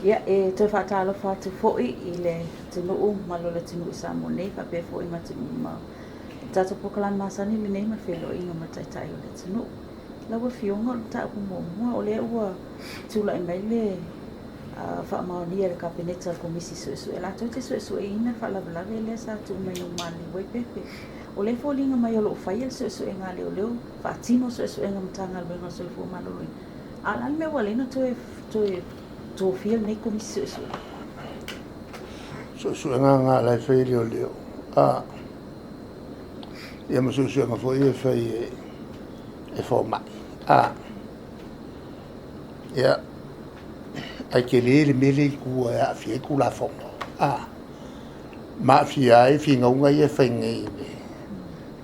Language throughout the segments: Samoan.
Ia, e toe faatalofa atu foi i le atunuu ma le atunuu i Samoa nei faapea foi ma atunuu mamao. O le tatou polokalame masani lenei ma le feiloaiga ma le Taitai o le atunuu. Lau Afioga, o le mataupu muamua, o lea ua tulai mai le faamaonia e le Kapeneta o le Komisi Suesue latou te suesueina le faalavelave lea sa tuu mai ina ua maliliu ai Pepe. O lea e foliga mai o lo o faia le suesuega a leoleo, faatino suesuega a Matagaluega o le Soifua Maloloina. A o le a le mea ua ala ai ona toe tofia lenei Komisi Suesue? Suesuega na la e fai e leoleo. Ia ma suesuega foi e fai e fomai. Ia, ae tele le mea lea i tua e aafia ai Tulafono. Ma aafia ai finauga ia e fai nei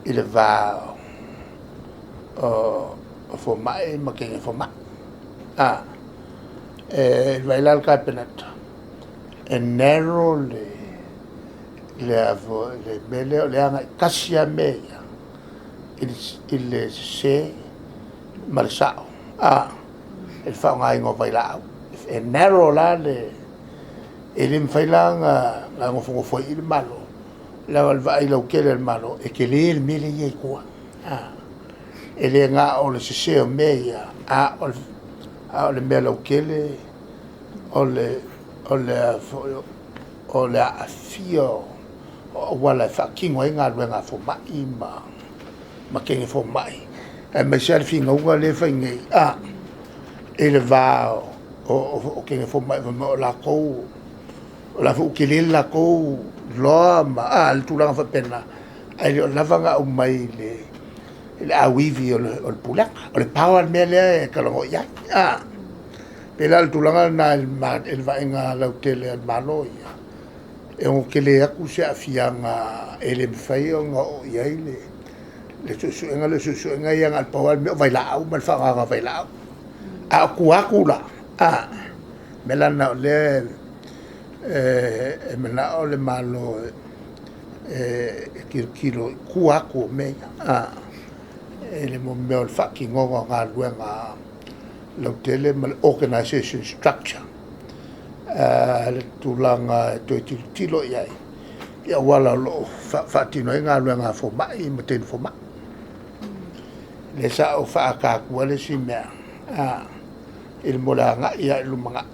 i le va o fomai ma teine fomai. E vaai la le Kapeneta, e narrow le mea lea, o le agai tasi lava mea ia i le sese ma le sao, i le faaaogaina o vailaau. E narrow la e le mafai la ona nofonofo ai i i le Malo, leaga o le vaai lautele a le Malo, e tele le mea lea e i ai i tua. E le na o le sese o mea ia, a o le mea lautele o le aafia o auala e faatino ai galuega a fomai ma teine fomai, aemaise lava le finauga lea e fai nei i le va o teine fomai, fai mai o latou, o la foi ua tele le latou iloa ma le tulaga faapena, ae le o lava ona aumai i le auivi o le pulega. O le power le mea lea e talanoa i ai. E pei la o le tulaga lena i le vaaiga lautele a le Malo ia, e ono tele atu se aafiaga e le mafai ona oo i ai le suesuega lea. O suesuega ia na o le pau lava le mea o vailaau ma le faaaogaina o vailaau. A o tua atu la, o le mea la lena o lea e manao le Malo e tilotilo i tua atu o mea ia, i le mea o le faatinoga o galuega lautele ma le organization structure, le tulaga e toe tilotilo i ai i auala o lo o faatino ai galuega a fomai ma teine fomai. Lea sa ou faaata atua le isi mea i le mea o le agai lava i le lumanai,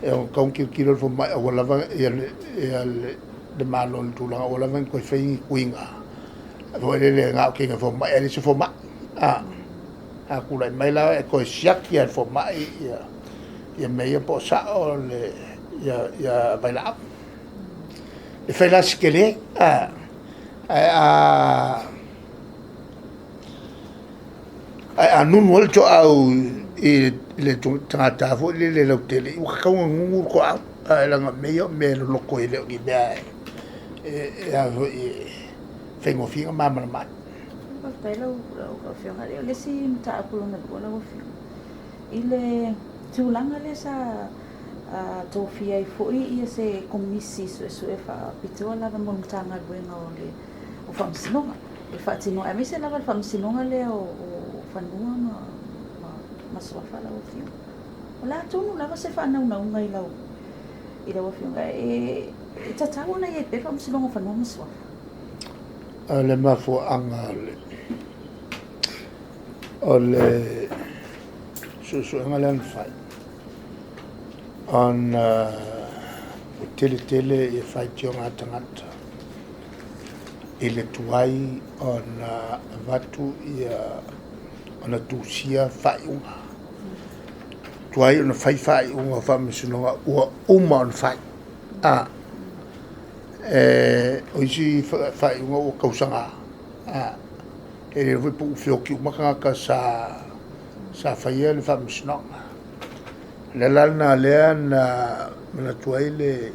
e ono tatau ona tilotilo le fomai aua lava le Malo i le tulaga aua lava ne i toe faia ni suiga foi lele na o teine fomai ae leai se fomai. A tulai mai la e toe siaki lava e le fomai mea ia po o sao vailaau. E fai la si tele, ae a nunu ai le toau i le tagata foi lele lautele, ua tatau ona nunu le toau, ae leaga o mea ia o mea e loloto e le o ni mea e faigofie ona malamalama ai. Faafetai lau Afioga. O le isi mataupu lona lua lau Afioga, i le tulaga lea sa tofia ai foi se Komisi Suesue faapitoa lava mo le Matagaluega o Faamasinoga e faatino, aemaise lava le Faamasinoga lea o Fanua ma Suafa lau Afioga. O le a tonu lava se faanaunauga i lau Afioga, e tatau ona i ai pea le Faamasinoga o Fanua ma Suafa? O le mafuaaga o le suesuega lea na fai, ona ua tele tele ia faitioga a tagata i le tuai ona avatu ona tusia faaiuga, tuai ona fai faaiuga o faamasinoga ua uma ona fai. O isi faaiuga ua tausaga, e le iloa foi po ua feoti uma tagata sa faia le faamasinoga. O le ala lena o lea na manatu ai le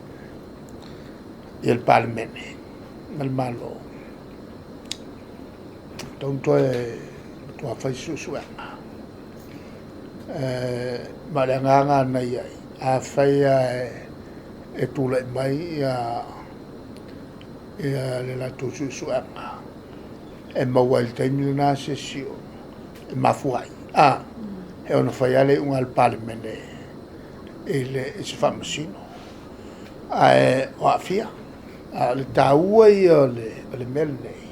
Palemene ma le Malo, e tatau ona toe fai se suesuega. Ma o le agaga na i ai, afai lava e tulai mai le latou suesuega, e maua ai i le taimi lena se isi e mafua ai, e ono fai lava le iuga a le Palemene i le i se faamasino ae o aafia. A o le taua ia o le mea lenei,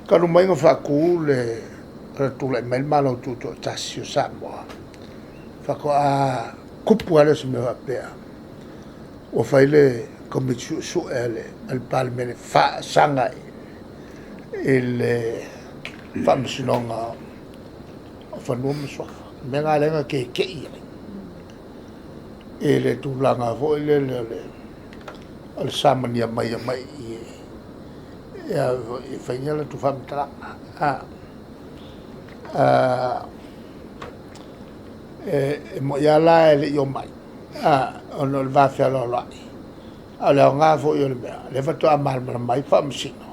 talu mai ona faatu le tulai mai le Malo Tutoatasi o Samoa, faatoa tupu lava lea o se mea faapea, ua fai le Komiti Suesue a le Palemene e faasaga i le Faamasinoga o Fanua ma Suafa. O le mea lena lea na tete'i ai i le tulaga foi lele o le samania mai i i e fai ni a latou faamatalaga. E moni lava la e le i omai ona o le va fealoaloai, a o le aoga foi o le mea, o lea faatoa malamalama ai Faamasino,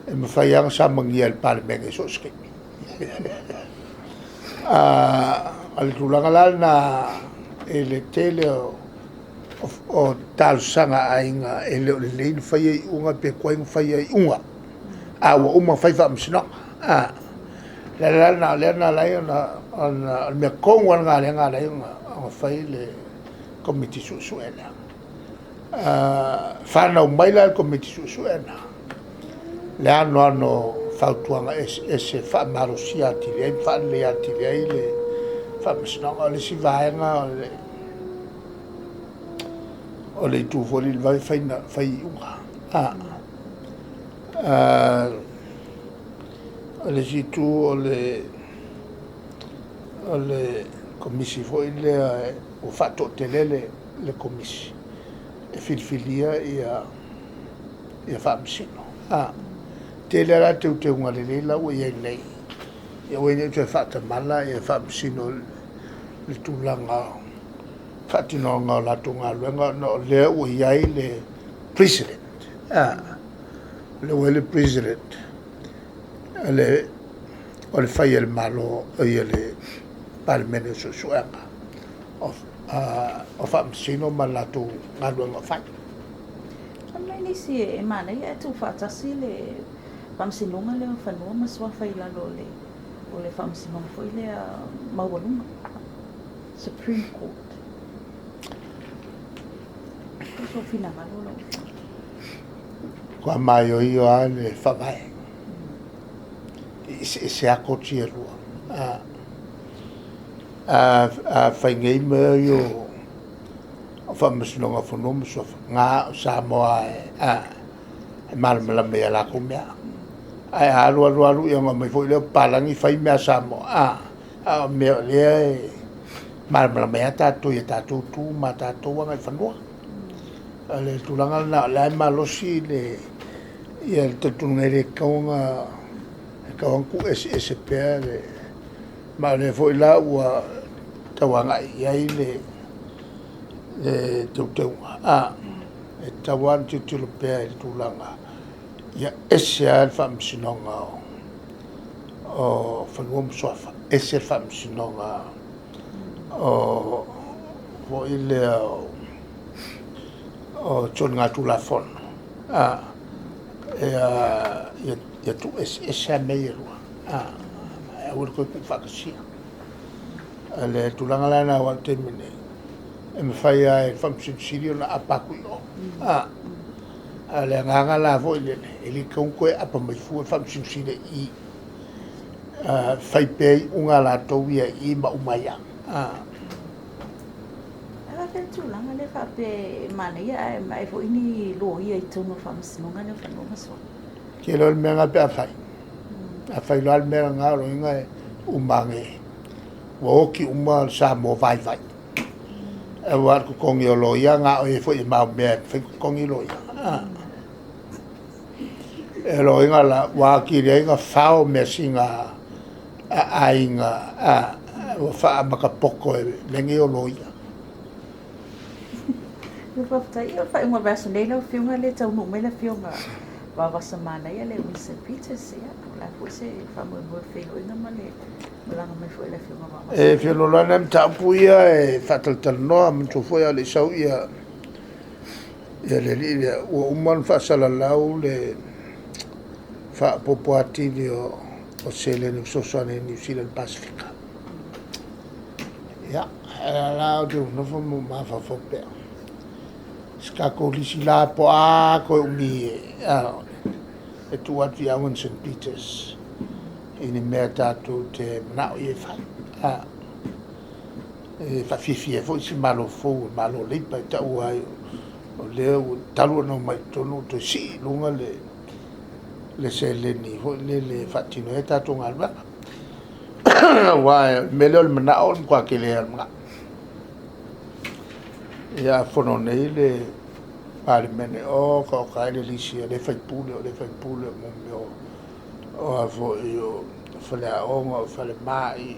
e mafai lava ona samania e le Palemene so o se taimi. O le tulaga la lena i le tele o talosaga a aiga e le o lelei ona faia iuga pe tuai ona faia iuga, a ua uma ona fai faamasinoga. O le ala la lena o lea na ala ai ona o le mea tonu lava lena lea na ala ai ona fai le Komiti Suesue lea. Fanau mai la i le Komiti Suesue lena le anoano o fautuaga eseese e faamalosia atili ai ma faaleleia atili ai le Faamasinoga. O le isi vaega o le itu foi lea i le vave fai iuga. O le isi itu o le Komisi foi lea ua faatoatele le Komisi e filifilia ia Faamasino. Tele lava la teuteuga lelei la ua i ai nei, ia aua ne i toe faatamala Faamasino i le tulaga o le faatinoga o latou galuega ona o lea ua i ai le precedent. O lea ua i ai le precedent o le fai e le Malo, le Palemene o Suesuega o Faamasino ma latou galuega o fai. Fai mai nisi e manaia ae tuufaatasi le Faamasinoga lea o Fanua ma Suafa i lalo o le Faamasinoga foi lea maualuga, Supreme Court. Po o sou finagalo lau Afioga? Matua maioio lava le faavae. E eseese lava koti ia e lua. A fai nei mea ia o Faamasinoga o Fanua ma Suafa, na o Samoa e malamalama i a latou mea. Ae a alu alu alu, ia ona omai foi lea o papalagi fai mea a Samoa, a o mea o lea e malamalama ai lava tatou i a tatou tu ma a tatou agaifanua. O le tulaga lena o la e malosi le talitonuga e le tatau ona tuueseese pea le... Ma o lea foi la ua tau agai i ai le teuteuga, e tatau lava ona tilotilo pea i le tulaga ia ese lava le Faamasinoga o Fanua ma Suafa, ese le Faamasinoga o foi lea o soligatulafono, ia tuueseese lava mea ia e lua, ae aua le toe tuufaatasia. O le tulaga la lena aua o le taimi nei, e mafai lava e le Faamasino Sili ona apa atu i o. A o le agaga la foi lele, e le tatau ona toe apa mai fua le Faamasino Sili i i, fai pea iuga a latou ia i i ma uma ai lava. Ae faapefea le tulaga lea faapea e manaia ae ae foi ni loia i totonu o le Faamasinoga lea o Fanua ma Suafa? Tele o le mea lena pe a fai. A fai loa le mea lena, o lona uiga e uma ane ua oti uma le Samoa vaivai. Aua o le totogi o loia na o e foi e maumea e mafai ona totogi loia. E lona uiga la, ua atili ai ona fao measina a aiga ua faamatapoto e mea nei o loia. Ia faafetai. Ia o le faaiuga o le vaiaso nei lau Afioga lea e taunuu mai le Afioga Vaovasa Manaia le Winston Peters. Ia, o le a foi se faamoemoe o le feiloaiga ma le malaga mai foi a le Afioga Vaovasa? E fia loaloa nai mataupu ia e faatalatalanoa, manatua foi a o le i sau ia le alii lea, ua uma ona faasalalau le faaopoopo atili o seleni e fesoasoani ai i Niu Sila i le Pasefika. Ia, ae la ou te nofo ma ou mafaufau pea. Se tatou lisi la po o a toe umi e tuu atu i Owen St. Peters i ni mea tatou te manao i e fai. E faafiafia ai foi si Malo fou, le Malo o Leipa e taua ai o lea ua talu ona omai i totonu ua toe sii i luga le seleni foi lele e faatino ai tatou galuega. Aua o le mea lea o le manao o le matua tele lava o le manao. Ia a fono nei le Palemene, oka oka ai le lisi a lea faipule, o lea faipule, o mea o a foi o faleaoga, o falemai,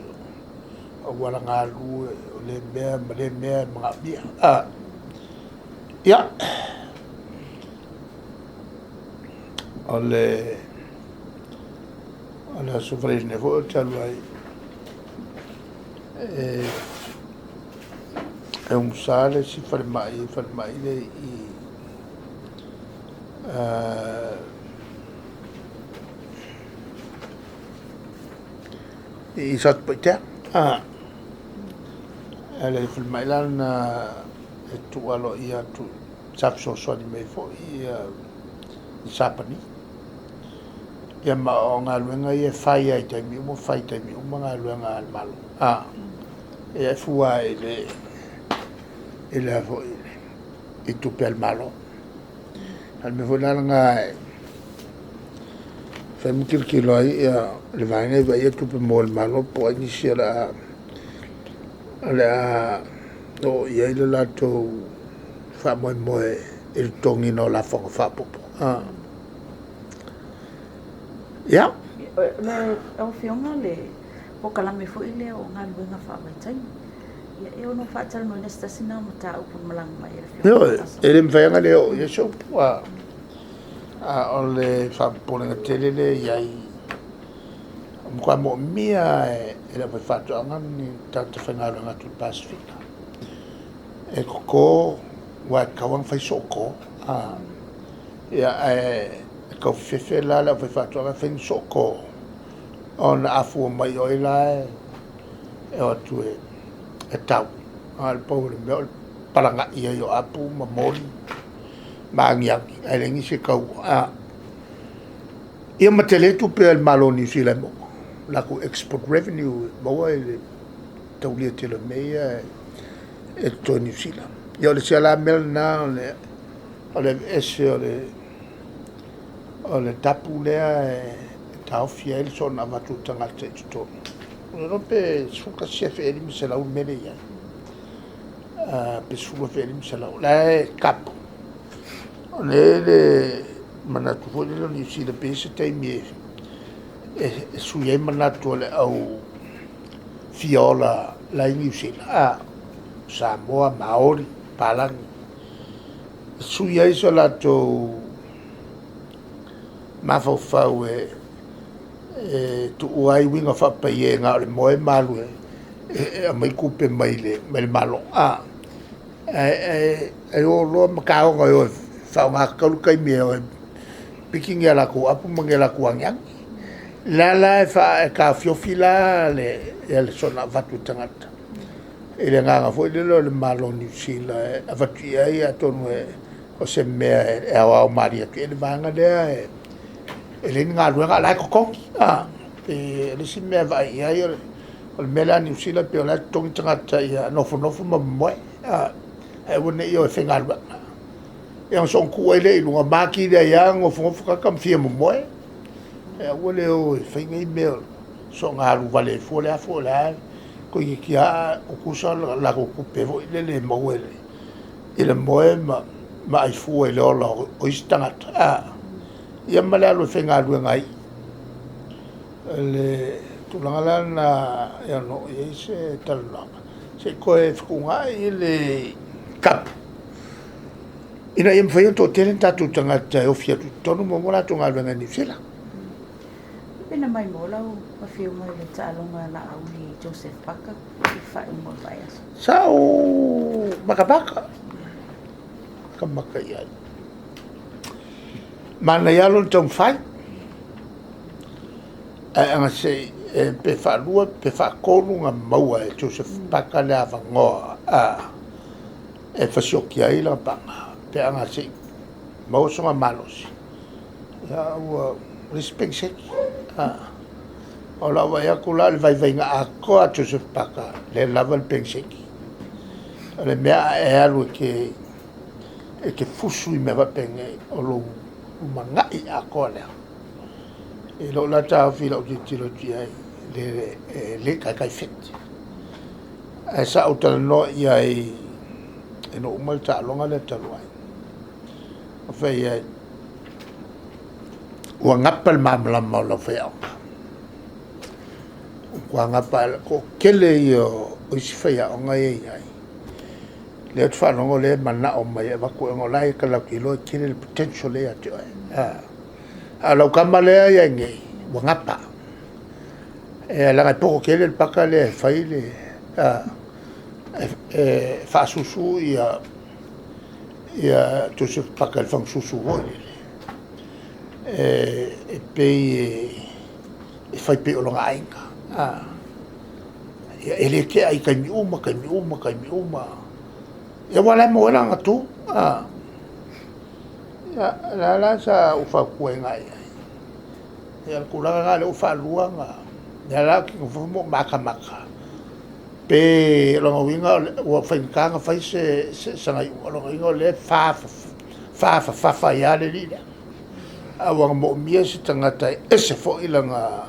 o auala galue, o lea mea ma lea mea e manaomia. Ia, o le Aso Faraile nei foi ou te alu ai e umusa le isi falemai, falemai lea i i Satupaitea. Le falemai la lena e tuu aloaia atu, sa fesoasoani mai foi i Sapani. Ia ma o galuega ia e fai lava i taimi uma, fai i taimi uma galuega a le Malo. Ia e fua i le foi i tupe a le Malo. A o le mea foi la lena e fai ma tilotilo ai le vaega e vaaia tupe maua a le Malo po o ai nisi o le a oo i ai le latou faamoemoe i le totogiina o lafoga faaopoopo. Ia. Lau Afioga le polokalame foi lea o galuega faavaitaimi. Ia e ono faatalanoaina se tasi na o mataupu na malaga mai ai le Afioga. Ioe, e le mafai ona le oo i ai se upu. A o le faapopolega tele lea e i ai, ua matua moomia e le aufaifaatoaga ni tagata faigaluega atu i le Pasefika. E toto, aua e tatau ona fai sootõ. Ia, ae tau fefefe la le aufaifaatoaga e fai ni sootõ, ona a fua mai o ai la e o atu e tau. A o le pau o le mea o le palagai ai o apu ma moli ma agiagi, ae leai nisi e taua. Ia ma tele tupe a le Malo o Niu Sila e maua, latou export revenue e maua i le taulia tele o mea ia e totoe i Niu Sila. Ia o le isi la mea lena o le aveese o le tapu lea e taofi ai le soona avatu o tagata i totonu. O le iloa pe 11,500 le mea lea e i ai, pe 10,500. O la e tapu, o lea le manatu foi lele o Niu Sila pe i ai se taimi e sui ai manatu o le au fia ola la i Niu Sila, Samoa, Maori, Palagi, e sui ai so latou mafaufau e tuua ai uiga faapaia na o le moe ma alu e aumai tupe mai le Malo. Ae o loa ma taoga e o e faaaoga tatau le taimi e o e piki ni a latou apu ma ni a latou agiagi. La la e taofiofi la le soona avatu o tagata i le agaga foi lele o le Malo o Niu Sila e avatu i ai, atonu o se mea e aoao malie atu i ai le vaega lea e leai ni galuega a o la e totogi. E le isi mea e vaai i ai o le mea lea a Niu Sila pei o la e totogi tagata ia nofonofo ma momoe, ae aua ne i o e faigaluega. Ia ona soona tuu ai lea i luga ma atili ai lava nofonofo tagata ma fia momoe. E aua le o e fai nei mea soona alu vale ai fua le afu o la e toeitiiti lava tutusa latou tupe foi lele e maua i le moe ma ai fua i le ola o isi tagata. Ia ma le alu e faigaluega ai. Le tulaga la lena e ono oo i ai se talanoaga, se i toe fetuunai le tapu, ina ia mafai ona toatele ni tatou tagata e ofi atu i totonu ma maua latou galuega i Niu Sila. Pe na mai mo lau afioga i le taaloga Laauli Joseph Parker i faaiuga o le vaiaso. Sa ou matamata, matamata i ai. Manaia lava lona taumafai, ae aga se E pe faalua pe faatolu na maua e Joseph Paka le avanoa e fasioki ai lana paga pe ana se'i maua sona malosi. Ia ua le isi peniseki. O lau vaai atu la o le vaivaiga atoa a Joseph Paka lea lava le peniseki. O le mea a e alu e te fusu i mea faapenei o lou lumanai atoa lea. I lou la taofi i lau tilotilo atu i ai, e le taitai feti. Ae sa ou talanoa i ai ina ua uma le taaloga lea talu ai. Ou fai i ai, ua gapa le malamalama o lau faiaoga. Ua matua gapa, o le toatele ia o isi faiaoga ia e i ai, lea ou te faalogo o lea e manao mai e avatu oe, ona o la e latou te iloa e tele le potential lea e ia te oe. A o lau tama lea e i ai nei, ua gapa. E leaga e poto tele le paka lea e fai e faasusu ia Joseph Paka i le fagasusu foi lele, e pei e fai pei o lona aiga. Ia, e le tea i taimi uma, taimi uma, taimi uma. Ia aua o la e maua ai lana tu. Ia, o lea la sa ou fautuaina ai. Ia o le tulaga lena o lea ua faalua ona, o lea la ou te nofo ma ou matamata, pe o lona uiga ua faigata ona fai sana iuga, o lona uiga o lea e fa fafafa ai lava le alii lea. Ae ua moomia se tagata e ese foi lana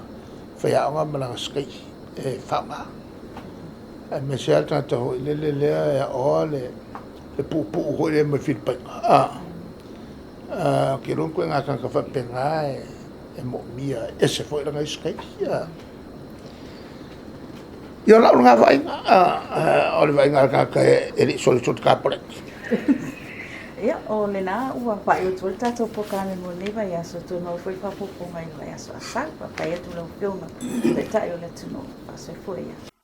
faiaoga ma lana sikaili e faaaoga. Aemaise lava le tagata foi lele lea e aoa le puupuu foi lea mai Filipaina. Ou te iloa ituaiga tagata faapena e moomia, e ese foi lana ia sikaili. Ia o lau lena vaaiga, o le vaaiga a le tagata e le i solisoli tapoleni. Ia, o lena ua faaiu atu ai le tatou polokalame mo lenei vaiaso. Toe maua foi le faaopoopoga i le vaiaso a sau. Faafetai atu i lau Afioga, Taitai o le atunuu. Faasoifua ia.